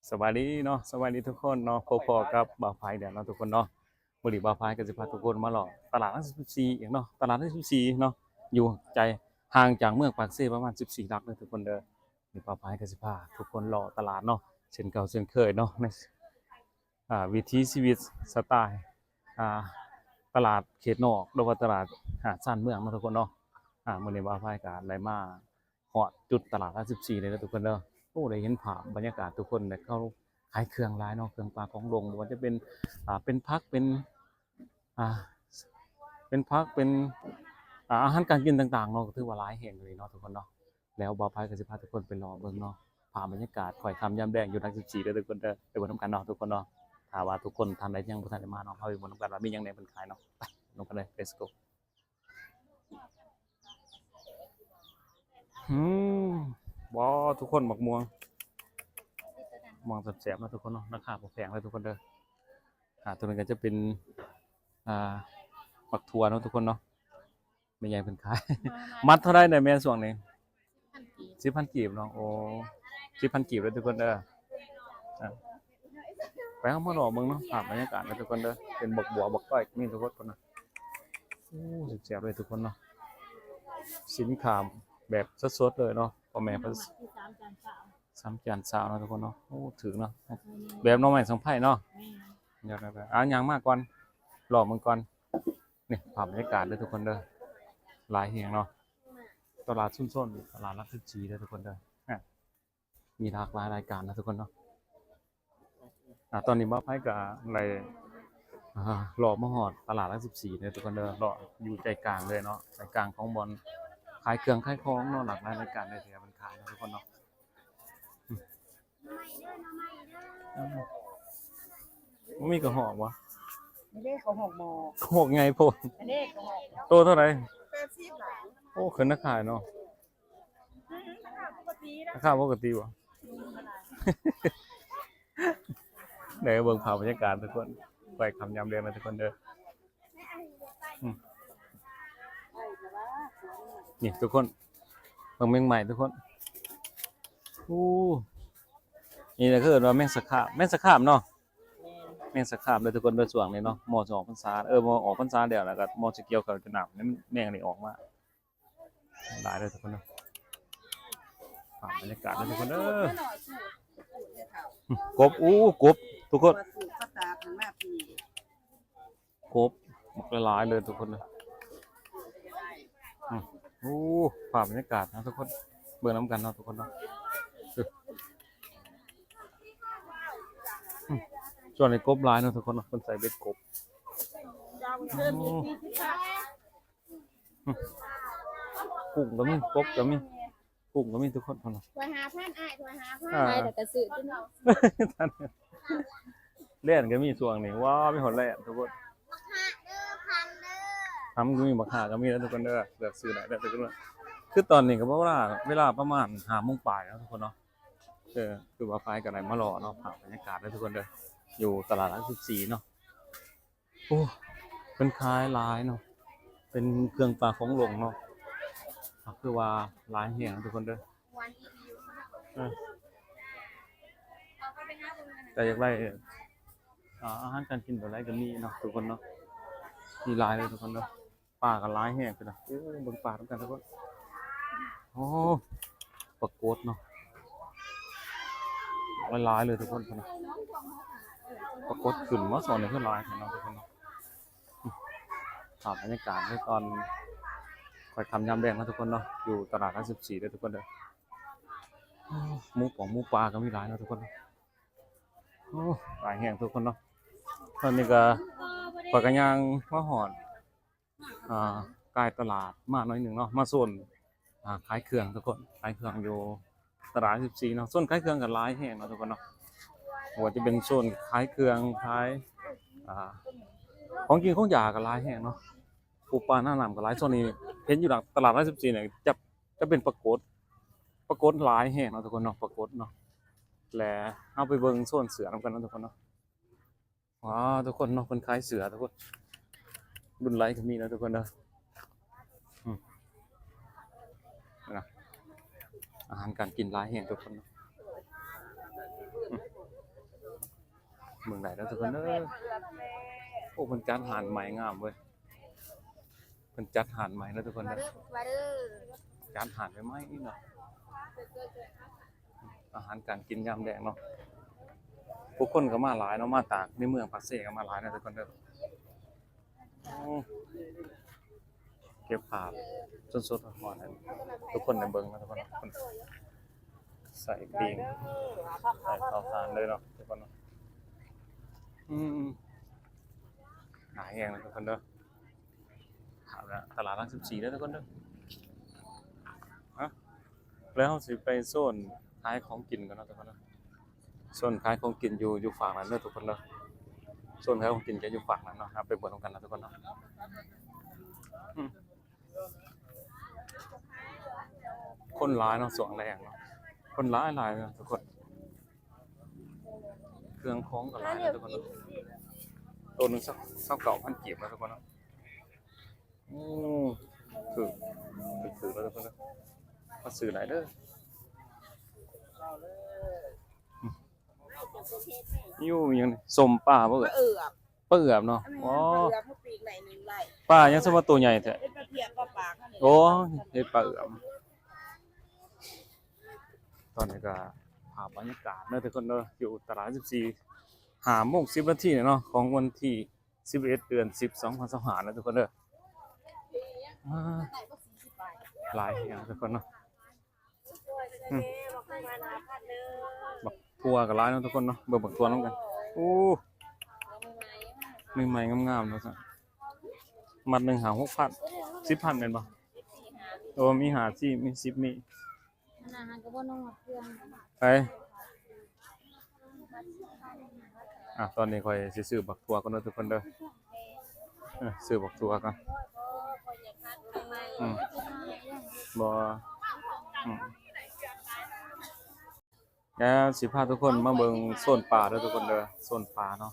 ສະບາຍດີເນາະ ສະບາຍດີທຸກຄົນເນາະ ພົບພໍ້ກັບບ່າວໄພແລ້ວເນາະທຸກຄົນເນາະ. ມື້ນີ້ບ່າວໄພກໍຊິພາທຸກຄົນມາເລາະຕະຫຼາດຫຼັກສິບສີ່ອີກເນາະ ຕະຫຼາດຫຼັກສິບສີ່ເນາະ ຢູ່ໃຈ ຫ່າງຈາກເມືອງປາກເຊປະມານສິບສີ່ຫຼັກເດີທຸກຄົນເດີ. ນີ້ບ່າວໄພກໍຊິພາທຸກຄົນເລາະຕະຫຼາດເນາະ ເຊັ່ນເກົ່າເຊັ່ນເຄີຍເນາະ ໃນ ອ່າ ວິຖີຊີວິດສະໄຕລ໌ ອ່າ ຕະຫຼາດເຂດນອກ ຫຼືວ່າຕະຫຼາດ ອ່າ ຊານເມືອງເນາະທຸກຄົນເນາະ. ອ່າ ມື້ນີ້ບ່າວໄພກໍໄດ້ມາຮອດຈຸດຕະຫຼາດຫຼັກສິບສີ່ເລີຍເດີທຸກຄົນເດີ. ໂອ້ ໄດ້ເຫັນພາບບັນຍາກາດທຸກຄົນ ແລະ ເຂົາຂາຍເຄື່ອງຫຼາຍເນາະ ເຄື່ອງປ່າຂອງດົງ ບໍ່ວ່າຈະເປັນ ອ່າ ເປັນຜັກ ເປັນ ອ່າ ເປັນຜັກ ເປັນ ອ່າ ອາຫານການກິນຕ່າງໆເນາະ ກໍຖືວ່າຫຼາຍແຮງເລີຍເນາະທຸກຄົນເນາະ. ແລ້ວບ່າວໄພກໍຊິພາທຸກຄົນໄປເລາະເບິ່ງເນາະ ພາບບັນຍາກາດຄ້ອຍຄ່ຳຍາມແລງຢູ່ຫຼັກສິບສີ່ເດີທຸກຄົນເດີ. ໄປເບິ່ງນຳກັນເນາະທຸກຄົນເນາະ. ຖ້າວ່າທຸກຄົນທ່ານໃດຍັງບໍ່ທັນໄດ້ມາເນາະ ເຮົາໄປເບິ່ງນຳກັນວ່າມີຫຍັງແດ່ເພິ່ນຂາຍເນາະ. ໄປນຳກັນເລີຍ let's go. ອືມ ວ້າວ ທຸກຄົນ ໝາກມ່ວງ ມ່ວງແຊບໆເນາະທຸກຄົນເນາະ ລາຄາບໍ່ແພງເລີຍທຸກຄົນເດີ. ອ່າ ຕົວນີ້ກໍຈະເປັນ ອ່າ ໝາກຖົ່ວເນາະທຸກຄົນເນາະ. ແມ່ໃຫຍ່ເພິ່ນຂາຍ ມັດເທົ່າໃດແດ່ແມ່ຊ່ວງນີ້? ສິບພັນກີບເນາະ. ໂອ້ ສິບພັນກີບເດີທຸກຄົນເດີ. ອ່າ ໄປເຮົາມາເລາະເບິ່ງເນາະ ພາບບັນຍາກາດເດີທຸກຄົນເດີ. ເປັນບັກບົວ ບັກຕ້ອຍ ມີທຸກຄົນເນາະ. ໂອ້ ແຊບໆເລີຍທຸກຄົນເນາະ ສິນຄ້າແບບສົດໆເລີຍເນາະ ພໍ່ແມ່ເພິ່ນ ສາມຈານຊາວເນາະທຸກຄົນເນາະ. ໂອ້ ຖືກເນາະ ແບບໜໍ່ໄມ້ສັງໄພເນາະ. ແມ່ນ ອ່າ ຍ່າງມາກ່ອນ ລອງເບິ່ງກ່ອນ. ນີ້ພາບບັນຍາກາດເດີທຸກຄົນເດີ ຫຼາຍແຮງເນາະ ຕະຫຼາດຊຸມຊົນ ຕະຫຼາດຫຼັກສິບສີ່ເດີທຸກຄົນເດີ. ອ່າ ມີຫຼາກຫຼາຍລາຍການນະທຸກຄົນເນາະ. ອ່າ ຕອນນີ້ບ່າວໄພກໍໄດ້ ອ່າ ເລາະມາຮອດຕະຫຼາດຫຼັກສິບສີ່ເດີທຸກຄົນເດີ ເລາະຢູ່ໃຈກາງເລີຍເນາະ ໃຈກາງຂອງບ່ອນຂາຍເຄື່ອງຂາຍຂອງເນາະ ຫຼາກຫຼາຍລາຍການເລີຍທີ່ເພິ່ນຂາຍເນາະທຸກຄົນເນາະ. ອືມ ບໍ່ມີກະຮອກບໍ່? ນີ້ເດ້ ກະຮອກໝໍ້ ກະຮອກໃຫຍ່ໂພດ. ນີ້ເດ້ ກະຮອກ ໂຕເທົ່າໃດ? ແປດສິບ ໂອ້ ຂຶ້ນລາຄາເນາະ. ລາຄາປົກກະຕິບໍ່? ໄດ້ເບິ່ງພາບບັນຍາກາດທຸກຄົນ ໄປຄ່ຳຍາມແລງນະທຸກຄົນເດີ. ອືມ ນີ້ທຸກຄົນ ເບິ່ງແມງໄມ້ທຸກຄົນ. ໂອ້ ນີ້ລະເອີ້ນວ່າແມງສະຄາບ ແມງສະຄາບເນາະ. ແມ່ນ ແມງສະຄາບເດີທຸກຄົນເດີ. ຊ່ວງນີ້ເນາະ ໝໍ້ຊິອອກພັນສາ ເອີ ໝໍ້ອອກພັນສາແລ້ວ ແລ້ວກໍໝໍ້ຊິກ່ຽວເຂົ້າຈະໜ້າ ແມ່ນແມ່ງນີ້ອອກມາ ຫຼາຍເດີທຸກຄົນເດີ. ພາບບັນຍາກາດເດີທຸກຄົນເດີ. ກົບ ໂອ້ ກົບທຸກຄົນ ກົບບັກຫຼາຍໆເລີຍທຸກຄົນເດີ. ອືມ ໂອ້ ພາບບັນຍາກາດນະທຸກຄົນ ເບິ່ງນຳກັນເນາະທຸກຄົນເນາະ. ອືມ ຊ່ວງນີ້ກົບຫຼາຍເນາະທຸກຄົນເນາະ ເພິ່ນໃສ່ເບັດກົບ. ອືມ ກຸ້ງກໍມີ ກົບກໍມີ ກຸ້ງກໍມີທຸກຄົນພຸ້ນນະ. ຖ້ວຍຫ້າພັນ ອ້າຍ ຖ້ວຍຫ້າພັນ ອ່າ ໄປແລ້ວກໍຊື້ຕົວນີ້ ແລ່ນກໍມີຊ່ວງນີ້. ວ້າວ ມີຮອດແລ່ນທຸກຄົນ. ບັກຫາເດີ ພັນເດີ ຫຳກໍມີ ບັກຫາກໍມີເດີທຸກຄົນເດີ. ເລືອກຊື້ໄດ້ເດີທຸກຄົນເດີ. ຄືຕອນນີ້ກໍເວລາ ເວລາປະມານຫ້າໂມງປາຍແລ້ວທຸກຄົນເນາະ. ເອີ ຄືວ່າພາກັນໄດ້ມາເລາະເນາະ ພາບບັນຍາກາດເດີທຸກຄົນເດີ ຢູ່ຕະຫຼາດຫຼັກສິບສີ່ເນາະ. ໂອ້ ເພິ່ນຂາຍຫຼາຍເນາະ ເປັນເຄື່ອງປ່າຂອງດົງເນາະ ກໍຄືວ່າຫຼາຍແຮງທຸກຄົນເດີ. ເອີ ແຕ່ຢາກໄດ້ ອ່າ ອາຫານການກິນແບບໃດກໍມີເນາະທຸກຄົນເນາະ ມີຫຼາຍເລີຍທຸກຄົນເນາະ. ປາກໍຫຼາຍແຮງພຸ້ນນະ. ໂອ້ ເບິ່ງປານຳກັນທຸກຄົນ. ໂອ້ ປາກົດເນາະ ຫຼາຍໆເລີຍທຸກຄົນພຸ້ນນະ. ປາກົດຂຶ້ນມາຊ່ວງນີ້ຄືຫຼາຍແທ້ເນາະທຸກຄົນເນາະ. ພາບບັນຍາກາດໃນຕອນຄ່ອຍຄ່ຳຍາມແລງເນາະທຸກຄົນເນາະ ຢູ່ຕະຫຼາດຫຼັກສິບສີ່ເດີທຸກຄົນເດີ. ໂອ້ ໝູປ່ອງໝູປ່າກໍມີຫຼາຍເນາະທຸກຄົນເນາະ. ໂອ້ ຫຼາຍແຮງທຸກຄົນເນາະ. ຕອນນີ້ກໍຂ້ອຍກໍຍ່າງມາຮອດ ອ່າ ກາຍຕະຫຼາດມາໜ້ອຍໜຶ່ງເນາະ ມາໂຊນ ອ່າ ຂາຍເຄື່ອງທຸກຄົນ ຂາຍເຄື່ອງຢູ່ຕະຫຼາດສິບສີ່ເນາະ. ໂຊນຂາຍເຄື່ອງກໍຫຼາຍແຮງເນາະທຸກຄົນເນາະ ບໍ່ວ່າຈະເປັນໂຊນຂາຍເຄື່ອງ ຂາຍ ອ່າ ຂອງກິນຂອງຢາກກໍຫຼາຍແຮງເນາະ. ປູປາໜານ້ຳກໍຫຼາຍ. ໂຊນນີ້ເຫັນຢູ່ຫຼັງຕະຫຼາດຮ້ອຍສິບສີ່ນີ້ ຈະ ຈະເປັນປາກົດ ປາກົດຫຼາຍແຮງເນາະທຸກຄົນເນາະ ປາກົດເນາະ. ແລະເຮົາໄປເບິ່ງໂຊນເສື້ອນຳກັນເນາະທຸກຄົນເນາະ. ວ້າວ ທຸກຄົນເນາະ ເພິ່ນຂາຍເສື້ອທຸກຄົນ ລຸ້ນໄລກໍມີເນາະທຸກຄົນເນາະ. ອືມ ນະ ອາຫານການກິນຫຼາຍແຮງທຸກຄົນເນາະ. ອືມ ເບິ່ງໄດ້ເດີທຸກຄົນເດີ. ໂອ້ ເພິ່ນຈັດຮ້ານໃໝ່ງາມເວີຍ. ເພິ່ນຈັດຮ້ານໃໝ່ເດີທຸກຄົນເດີ. ມາເດີ ມາເດີ ຈັດຮ້ານໃໝ່ໆເນາະ. ອາຫານການກິນຍາມແລງເນາະ. ຜູ້ຄົນກໍມາຫຼາຍເນາະ, ມາຈາກໃນເມືອງປາກເຊກໍມາຫຼາຍເນາະທຸກຄົນເດີ. ໂອ້ ເກັບພາບສົດໆຮ້ອນໆໃຫ້ທຸກຄົນໄດ້ເບິ່ງເນາະທຸກຄົນເນາະ. ໃສ່ປີ້ງ ໃສ່ເຕົາຖ່ານເລີຍເນາະທຸກຄົນເນາະ. ອືມ ຫຼາຍແຮງເນາະທຸກຄົນເດີ. ຕະຫຼາດຫຼັກສິບສີ່ເດີທຸກຄົນເດີ. ຮະ ແລ້ວເຮົາຊິໄປໂຊນຂາຍຂອງກິນກ່ອນເນາະທຸກຄົນເນາະ. ໂຊນຂາຍຂອງກິນຢູ່ ຢູ່ຝັ່ງນັ້ນເດີທຸກຄົນເດີ. ໂຊນຂາຍຂອງກິນຈະຢູ່ຝັ່ງນັ້ນເນາະ. ເຮົາໄປເບິ່ງນຳກັນເນາະທຸກຄົນເນາະ. ອືມ ຄົນຫຼາຍເນາະ ຊ່ວງແລງເນາະ. ຄົນຫຼາຍໆເນາະທຸກຄົນ. ເຄື່ອງຂອງກໍຫຼາຍເນາະທຸກຄົນເນາະ. ໂຕໜຶ່ງຊາວເກົ້າພັນກີບເນາະທຸກຄົນເນາະ. ໂອ້ ຖືກ ຖືກໆເນາະທຸກຄົນເນາະ. ມາຊື້ໄດ້ເດີ. ຢູ່ຫຍັງນີ້ ສົ້ມປາບໍ່ເອີຍ? ປາເອືອບ ປາເອືອບເນາະ. ອໍ ປາເອືອບ ເຮົາປີກໄດ້ໜຶ່ງໄລ່ ປາຫຍັງ ສະມາໂຕໃຫຍ່ແທ້? ເຮັດປາພຽກ ປາປາກເຮົານີ້. ໂອ້ ເຮັດປາເອືອບ. ຕອນນີ້ກໍພາບບັນຍາກາດເນາະທຸກຄົນເນາະ ຢູ່ຕະຫຼາດສິບສີ່ ຫ້າໂມງສິບນາທີເນາະ ຂອງວັນທີສິບເອັດ ເດືອນສິບ ສອງພັນຊາວຫ້າເນາະທຸກຄົນເດີ. ອ່າ ຫຼາຍແຮງເນາະທຸກຄົນເນາະ. ອືມ ບັກຖົ່ວກໍຫຼາຍເນາະທຸກຄົນເນາະ. ເບິ່ງບັກຖົ່ວນຳກັນ. ໂອ້ ໃໝ່ໆງາມໆເນາະ. ມັດໜຶ່ງຫ້າ ຫົກພັນ ສິບພັນແມ່ນບໍ່? ໂອ້ ມີຫ້າ ສິບ ມີສິບ ມີ ອັນນັ້ນກໍບໍ່ນຸ່ງເຄື່ອງ ໄປ. ອ່ະ ຕອນນີ້ຂ້ອຍຊິຊື້ບັກຖົ່ວກ່ອນເດີທຸກຄົນເດີ. ເອີ ຊື້ບັກຖົ່ວກ່ອນ. ອືມ ບໍ່ ອືມ ແລ້ວຊິພາທຸກຄົນມາເບິ່ງໂຊນປາເດີທຸກຄົນເດີ. ໂຊນປາເນາະ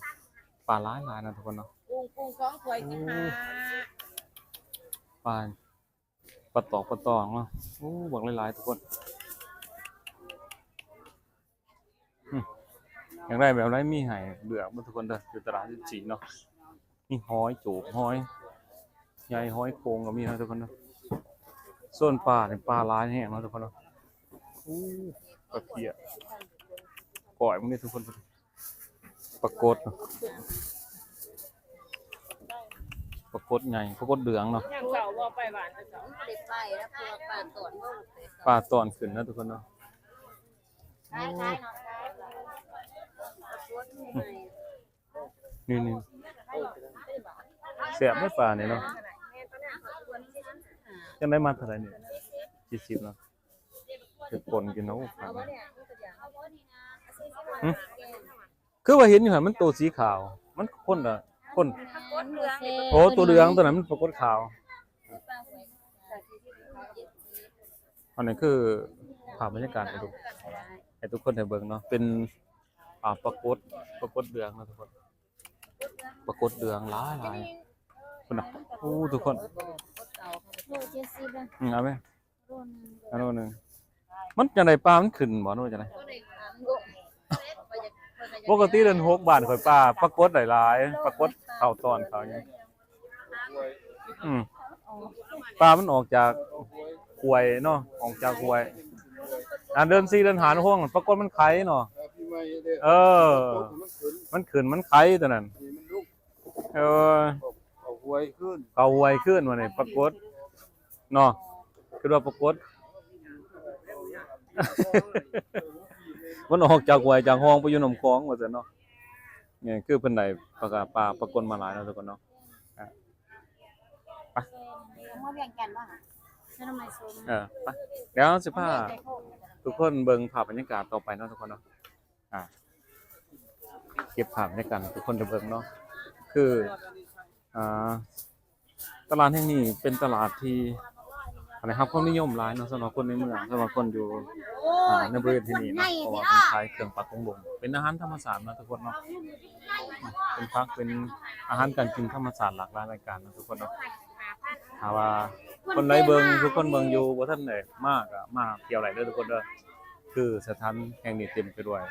ປາຫຼາຍໆເນາະທຸກຄົນເນາະ. ກຸ້ງ ກຸ້ງສອງຖ້ວຍສິບຫ້າ ປາ ປາຕອກ ປາຕອງເນາະ. ໂອ້ ບັກຫຼາຍໆທຸກຄົນ. ອືມ ຢາກໄດ້ແບບໃດ ມີໃຫ້ເລືອກເບິດທຸກຄົນເດີ ຢູ່ຕະຫຼາດສິບສີ່ເນາະ. ມີຫອຍໂຈກ ຫອຍໃຫຍ່ ຫອຍໂຂງກໍມີເນາະທຸກຄົນເນາະ. ໂຊນປານີ້ປາຫຼາຍແຮງເນາະທຸກຄົນເນາະ. ໂອ້ ປາເພຍ ກ້ອຍເບິ່ງເດ້ທຸກຄົນ. ປາກົດ ປາກົດໃຫຍ່ ປາກົດເດືອງເນາະ. ຍັງເຂົາບໍ່ໄປຫວານເຂົາ ບໍ່ໄດ້ໄປແລ້ວ ເພາະວ່າປາຕອນບໍ່ໄປ ປາຕອນຂຶ້ນເນາະທຸກຄົນເນາະ. ຂາຍ ຂາຍເນາະ ຂາຍ ປາກົດໃໝ່ ນີ້ໆ ແຊບເດ້ປານີ້ເນາະ. ຈັ່ງໃດ ມັດເທົ່າໃດນີ້? ສີ່ສິບເນາະ. ເຮັດປົນກິນເນາະ. ໂອ້ ປາ ຫຶ? ຄືວ່າເຫັນຢູ່ຫັ້ນ ມັນໂຕສີຂາວ ມັນຄົນລະຄົນ. ໂອ້ ໂຕເຫຼືອງໂຕນັ້ນມັນປາກົດຂາວ. ອັນນີ້ຄືພາບບັນຍາກາດໃຫ້ທຸກ ໃຫ້ທຸກຄົນໄດ້ເບິ່ງເນາະ. ເປັນ ອ່າ ປາກົດ ປາກົດເດືອງເນາະທຸກຄົນ. ປາກົດເດືອງຫຼາຍໆ ພຸ້ນນະ. ໂອ້ ທຸກຄົນ ໂລເຈັດສິບເດີ. ອືມ ເອົາໄປ ໂລໜຶ່ງ ເອົາໂລໜຶ່ງ. ມັນຈັ່ງໃດ ປາມັນຂຶ້ນບໍ່ ຫຼືວ່າຈັ່ງໃດ? ປົກກະຕິເດືອນຫົກບ້ານຂ້ອຍປາ ປາກົດຫຼາຍໆ ປາກົດເຂົ້າຕອນເຂົ້າຫຍັງ. ອືມ ປາມັນອອກຈາກຫ້ວຍເນາະ ອອກຈາກຫ້ວຍ. ອັນເດືອນສີ່ເດືອນຫ້າ ໂຮງປາກົດມັນໄຂ່ເນາະ. ເອີ ມັນຂຶ້ນມັນໄຂ່ຕົວນັ້ນ. ເອີ ເຂົ້າຫ້ວຍຄືນ ເຂົ້າຫ້ວຍຄືນ ວ່ານີ້ປາກົດເນາະ. ຄືວ່າປາກົດ ມັນອອກຈາກຫ້ວຍຈາກຮ່ອງໄປຢູ່ນ້ຳຂອງ ວ່າຊັ້ນເນາະ. ນີ້ຄືເພິ່ນໄດ້ປາ ປາ ປາກົດມາຫຼາຍເນາະທຸກຄົນເນາະ. ອ່ະ ໄປ ເມືອວຽງຈັນບໍ່ຫະ? ເອີ ໄປ ດຽວເຮົາຊິພາທຸກຄົນເບິ່ງພາບບັນຍາກາດຕໍ່ໄປເນາະທຸກຄົນເນາະ. ອ່າ ເກັບພາບໃຫ້ກັນທຸກຄົນໄດ້ເບິ່ງເນາະ. ຄື ອ່າ ຕະຫຼາດແຫ່ງນີ້ເປັນຕະຫຼາດທີ່ໄດ້ຮັບຄວາມນິຍົມຫຼາຍເນາະ ສຳລັບຄົນໃນເມືອງ ສຳລັບຄົນຢູ່ ອ່າ ໃນບໍລິເວນທີ່ນີ້ເນາະ ເພາະວ່າເພິ່ນຂາຍເຄື່ອງປັບປຸງໂຮງ ເປັນອາຫານທຳມະຊາດເນາະທຸກຄົນເນາະ. ເປັນຜັກ ເປັນອາຫານການກິນທຳມະຊາດຫຼາກຫຼາຍລາຍການເນາະທຸກຄົນເນາະ. ຖ້າວ່າຄົນໃດເບິ່ງ ທຸກຄົນເບິ່ງຢູ່ ບໍ່ທັນໄດ້ມາກໍມາທ່ຽວໄດ້ເດີທຸກຄົນເດີ. ຄືສະຖານແຫ່ງນີ້ເຕັມໄປດ້ວຍ